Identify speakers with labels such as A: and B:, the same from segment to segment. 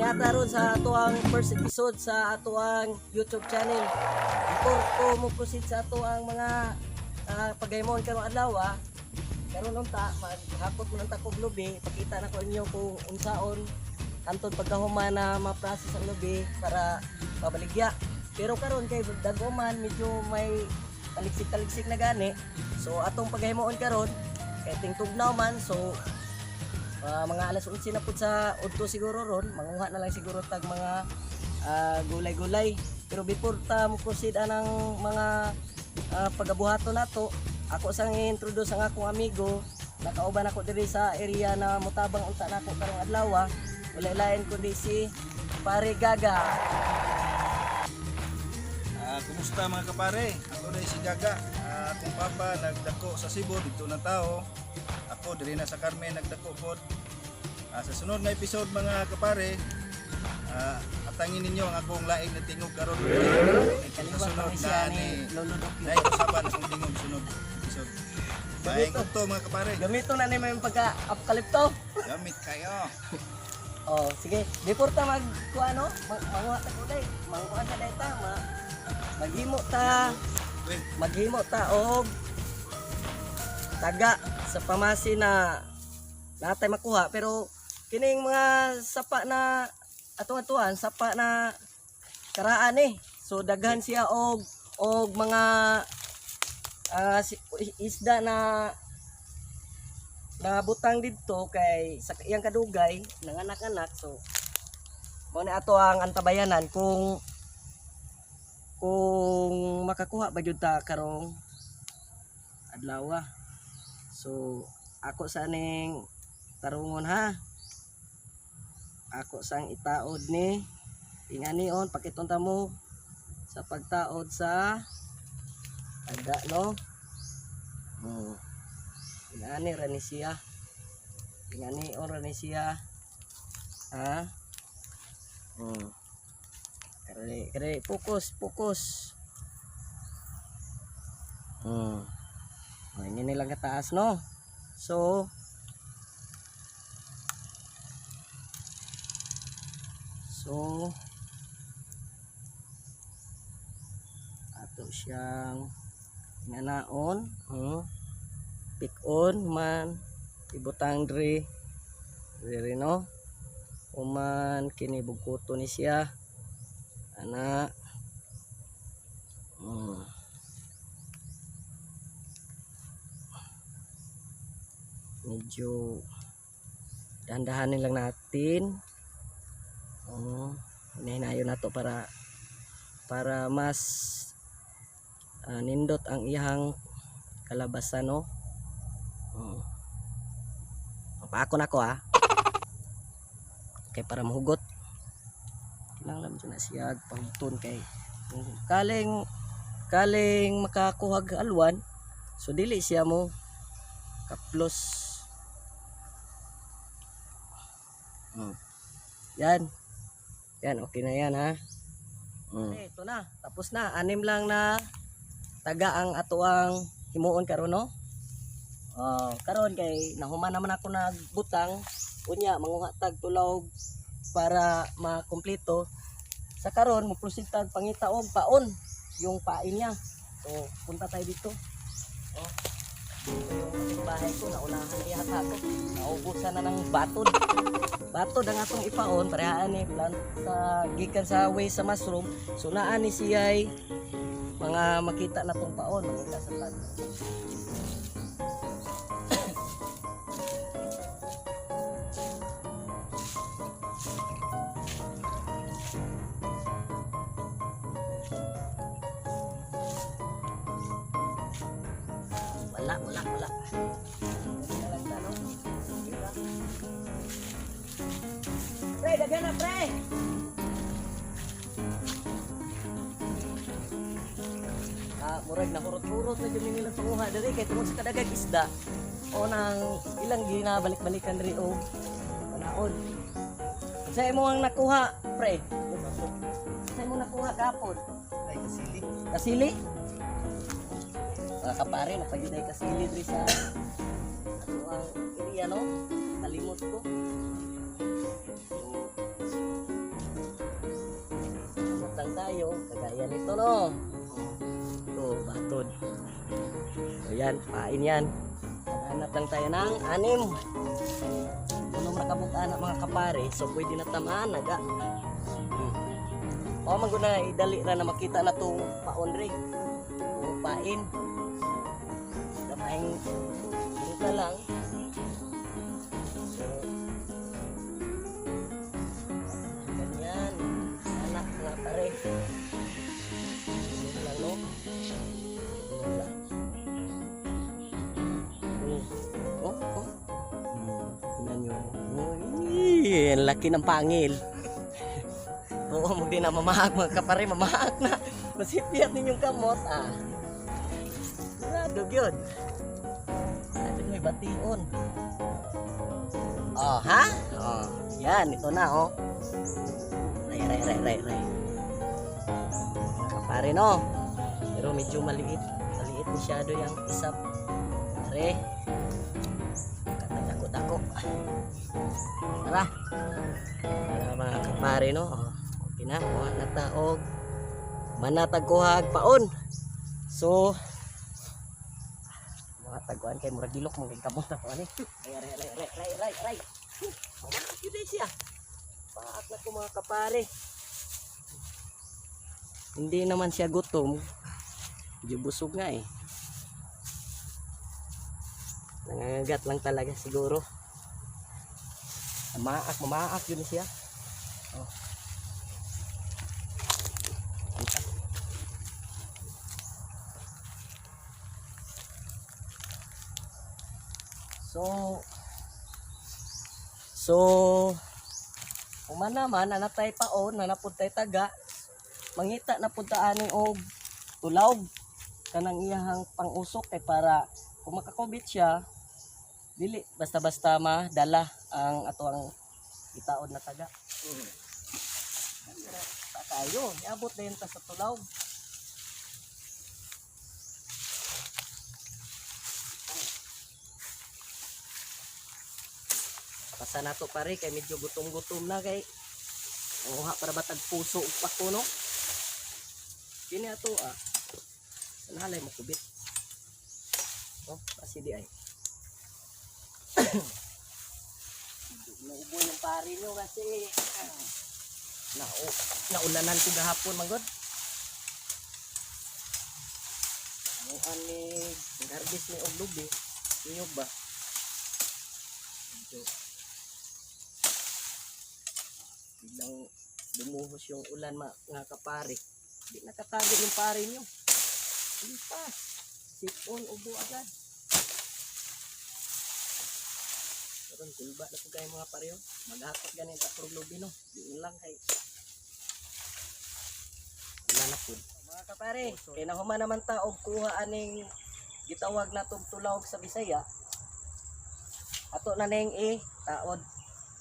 A: Ata ron sa atoang first episode sa atoang YouTube channel. Before ko mo proceed sa atoang mga pagaymoon karong adlaw, karon unta maghakot mo nang takog lubi, pakita na ko inyo kung unsaon hantod pagkahuman na ma-process ang lubi para pabaligya. Pero karon kay dagoman, medyo may taliksik-taliksik na gani. So atong paghimuon karon kay tingtugnaw man, so mga alas 11 na pud sa udto siguro ron, manguha na lang siguro tag mga gulay-gulay. Pero before ta mo proceed anang mga pagabuhaton nato, ako sang i-introduce ang akong amigo. Nakauban ako diri sa area na mutabang unta nako karong adlaw. Wala lain kundi si Pare Gaga.
B: Kumusta mga kapare? Ako na si Gaga. Akong papa nagdako sa Cebu, dito na tao. Ako diri na sa Carmen nagdako pod. Sa sunod na episode, mga kapare, atangin ninyo ang akong laing na tingog karon.
A: Kay
B: Sa
A: kaliwa
B: sunod
A: kami
B: na
A: siya
B: ni
A: ni Lolo Dokyo.
B: Naay usapan akong tingog sunod episode. Maayong udto, mga kapare.
A: Gamito na ni may pagka apokalipto.
B: Gamit kayo.
A: Oh, sige. Before ta mag kuano, manguha ta kulay. Manguha ta dayta, ma maghimo ta,
B: Wait,
A: maghimo ta og taga sa pamasi na natay makuha, pero kining mga sapa na atong-atuan, sapa na karaan eh. So daghan siya og mga isda na nabutang didto kay sa iyang kadugay nanganak-anak. So mao na ato ang antabayanan kung makakuha ba jud ta karong adlaw. So ako sa ning tarungon ha, ako sang itaod ni inganion, pakitunta mo sa pagtaod sa taga, no. Ingani ra ni siya, inganion ra ni siya ha. Kare kare, focus, focus. Oh, ingani lang kataas, no. So ato siyang inganaon, Pick on man ibutang diri diri, no. Human kini bugkuto ni siya ana. Medyo dahan-dahanin lang natin. Oh, hinahinayon nato para para mas nindot ang iyang kalabasan, no. Paako na ko ha. Kay para mahugot. Kinahanglan mo na siya pangton kay kaling kaling makakuha og alwan, so dili siya mo kaplos. Yan. Yan, okay na yan ha. Ito na, tapos na. Anim lang na taga ang atoang himuon karon, no. Oh, karon kay nahuman naman ako nagbutang, unya manguha tag tulog para makumpleto. Sa karon mo proceed tag pangita og paon, yung pain niya. So punta tayo dito. Oh. Dito yung kapitbahay ko, naunahan yata ako. Naubusan na ng batod. Batod ang atong ipaon, parehaan ni plant sa gikan sa way sa mushroom. So naa ni siya'y mga makita na tong paon, makita sa tag. Wala, wala, wala. Wala lang ta, no? Diba? Pre, daghan na, pre! Murag nahurot-hurot na jud ni nilang panguha diri kay tungod sa kadagag isda o nang ilang ginabalik-balikan diri og panaon. Sa imo ang nakuha, pre? Sa imo nakuha gapon?
B: Ay kasili.
A: Kasili? Mga kapare, napagyuday kasili diri sa ato ang area, no? Kalimot ko. So, Ayan ito, no. Ito, batod. So yan, pain yan. Hanap lang tayo ng anim. Unom ra kabuk anak, mga kapare. So pwede na tamaan, naga. O man gud na idali ra na makita na tong paon re. O pain. Gamayng ka lang. So, ganyan. Anak nga pare. Ganyan lang, no? Ganyan lang. Oh. Tingnan nyo. Uy, ang laki ng pangil. Oo, mo din na mamahak, mga kapare, mamahak na. Masipiyat ninyong kamot, ah. Sigurado yun. Sabi may bation. Oh, ha? Oh, yan, ito na, oh. Ray, ray, ray, ray, ray. Mga kapare, no? Pero medyo maliit. Maliit masyado yung isa. Pare. Katagako-dako. Tara. Tara, mga kapare, no? Oh, okay na, kuha na taog. Manatag kuhag paon. So, mga taguan kay murag gilok mong kamot na ko ani. Ay, aray, aray, aray, aray, aray, aray. Mamaak yun eh siya. Paak na ko, mga kapare. Hindi naman siya gutom. Medyo busog nga eh. Nangangagat lang talaga siguro. Mamaak, mamaak yun siya. Oh. Kita. So, human naman, anatay paon, nanapod tay taga, mangita na pud ta ani og tulawg kanang iyahang pangusok kay para kung makakubit siya, dili basta-basta madala ang ato ang gitaod na taga. Ta kayo, niabot na yun ta sa tulaw. Pasa na to, pare, kay medyo gutom-gutom na kay Uha para batag puso ug pako, no. Kini ato ah. Sanhalay mo kubit. Oh, kasi di ay. Naubo yung pare nyo kasi ah, naulanan ko gahapon manggod. Muan ni harvest ni og lubi. Niyog ba? Medyo biglang bumuhos yung ulan, mga kapare. Di nakatago yung pare nyo. Lipas. Sipon, ubo agad. Karon kulba na po kayo, mga pareho. Maghakot ganin ta puro lubi, no. Di na lang kay wala na po. Mga kapare, kay nahuman naman ta og kuha aning gitawag na tug tulawg sa Bisaya. Ato na ning i taod.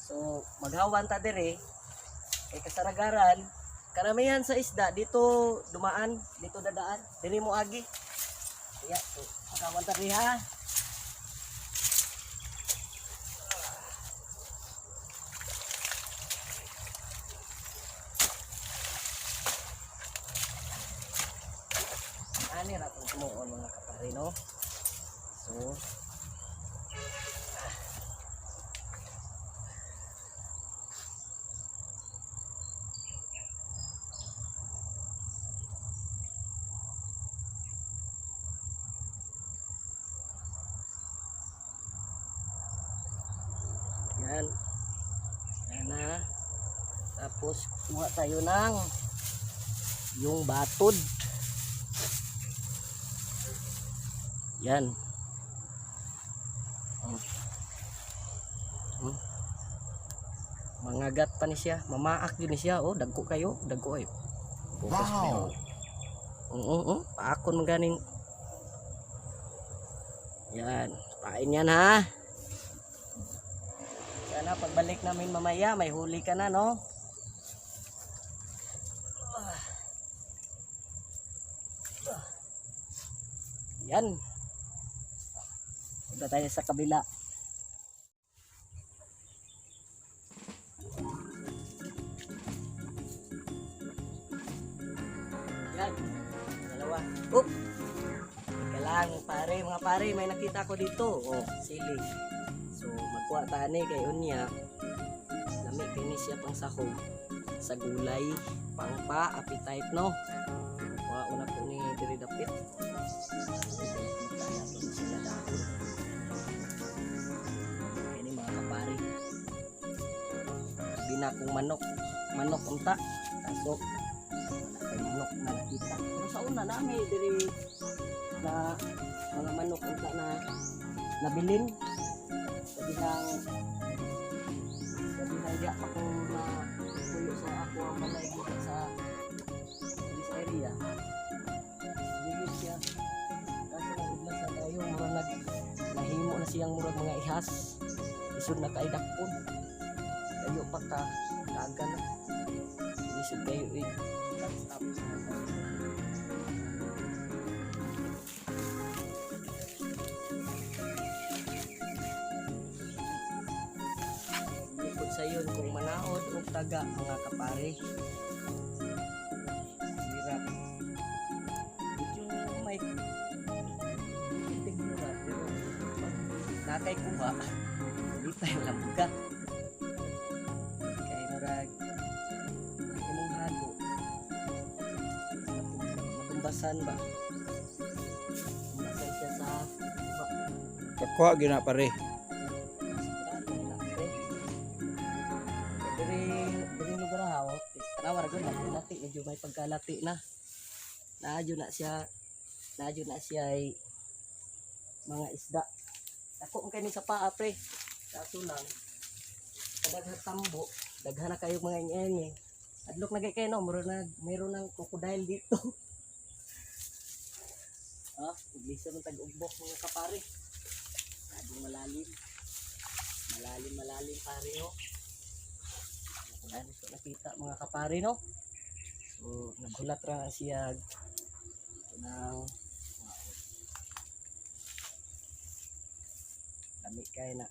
A: So maghawan ta dire kay kasaragaran karamihan sa isda dito dumaan, dito dadaan, diri mo agi. Kaya so maghawan ta diri ha. Ani ra tong tumuon, mga kapare, no. So ah. Yan. Yan na. Tapos kuha tayo ng yung batod. Yan. Oh. Oh. Mangagat pa ni siya. Mamaak yun ni siya. Oh, dagko kayo. Dagko kayo. Focus pa yun. Oo. Paakon man ganing. Yan. Pain yan ha. Sana pagbalik namin mamaya, may huli ka na, no? Yan. Punta tayo sa kabila. Yan. Dalawa. Oop! Teka lang, pare, mga pare, may nakita ko dito. Oh, sili. So, magkuha tani kay unya. Lami kay ni siya pang sahog sa gulay, pang pa appetite, no. Kuha una ko ni diri dapit. Kita nato ni sila dahon. Kini, mga kapare. Sabi na akong manok, manok unta. Kaso wala kay manok na nakita. Pero sa una na may diri na mga manok unta na nabilin. Sabi hang diya pa ko na puyo sa ako ang balay dito sa area. Bigit siya. Kaso nang ugma sa tayo, murag nahimo na siyang murag mga ihas. Isod na kay dakpon. Kayo pa ka, daga na. Isod kayo eh. Catch up. Bukod sa yun, kung manaod o taga, mga kapare. Hirap. Medyo may kunting hirap, pero pag nakay kuha, hindi tayo lambuka. Kay murag, ang imong hago, matumbasan ba? Tumbasan siya sa kuha.
B: Kakuha gina, pare.
A: Diri diri lugar ha, oh. Tanawa ra gud lati, medyo may pagkalati na. Naadyo na siya, naadyo na siya ay mga isda. Ako man kay ni sa paa, pre. Kaso lang kadaghan tambo, daghan na kayo mga ingenge. Adlok na kay no, muro na meron ng crocodile dito. Ah, iglesa man tag-ugbok, mga kapare. Masyadong malalim. Malalim, malalim, pare, no. Wala na siya nakita, mga kapare, no. So, naghulat ra na siya ng lami kay na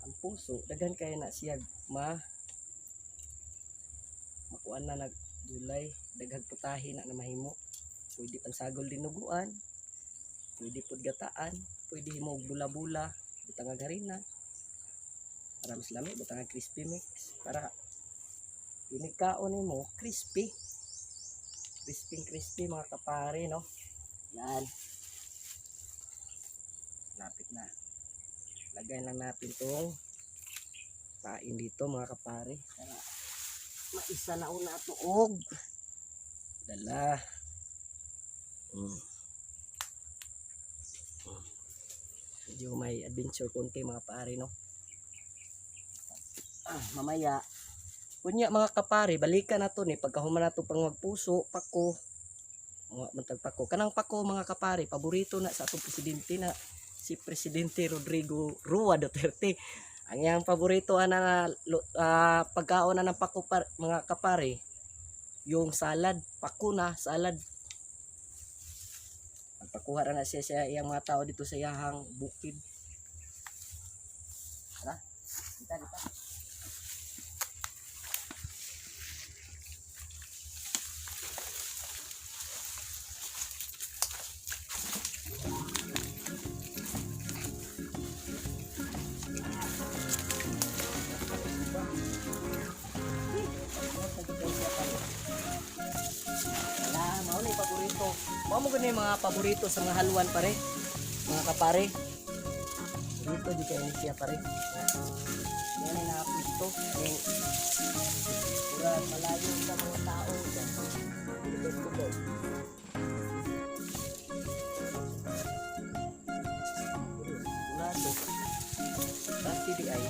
A: ang puso, daghan kay na siya ma makuan na naggulay, daghang putahe na na mahimo. Pwede pansagol dinuguan, pwede pud gataan, pwede himo og bula-bula, butang harina para mas lami, butang crispy mix para inigkaon nimo crispy, crispy crispy, mga kapare, no. Yan, lapit na. Lagay lang natin tong pain dito, mga kapare, para maisa na una ato og dala. Medyo may adventure konti, mga pare, no. Ah, mamaya kunya, mga kapare, balikan na to ni pagkahuman na to pang magpuso pako, mga mantag pako, kanang pako, mga kapare, paborito na sa atong presidente na si Presidente Rodrigo Rua Duterte. Ang iyang paborito ana na pagkaon na ng pako par, mga kapare, yung salad pako na salad. Pagpakuha ra na siya sa iyang mga tao dito sa iyahang bukid. Tara, dita dita. Wala, mao na yung paborito. Mao mo gani mga paborito sa mga halwan, pare. Mga kapare. Dito di kayo ni siya, pare. Yan ay nakapito. Yung mura malayo sa mga tao. Dito ko. Mura to. Dati di ay.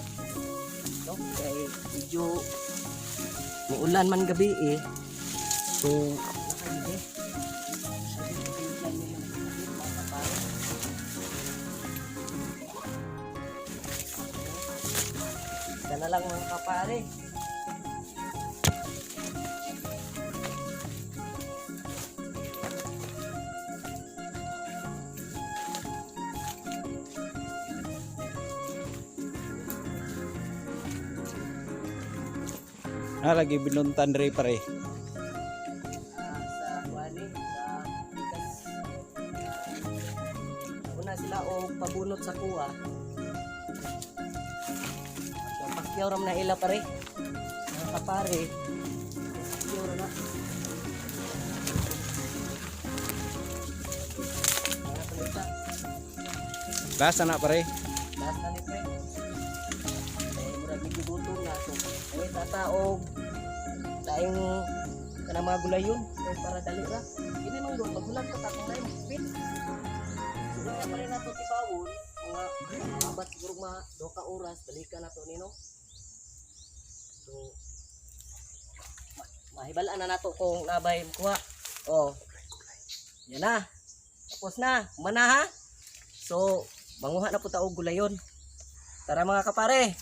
A: No, kay medyo muulan man gabi eh. So, nakayod eh. Isa na lang, mga kapare.
B: Na lagi binuntan diri, pare.
A: Ah, sa kuani, sa Secure na ila, pare. Mga kapare. Secure na. Mga palita.
B: Lasa na, pare.
A: Last na ni, pre. Eh, murag medyo gutom na. So, ay tataog. Daing kanang mga gulayon. Kay para dali ra. Kini man doon, magulag pa ta kung naay magpit. So, kaya pa rin nato tipawon, mga abat siguro mga 2 ka oras, balikan nato nino. So, mahibalaan na nato kung nabay kuha. Oh. Yan na. Tapos na. Humana ha. So, manguha na po ta og gulayon. Tara, mga kapare.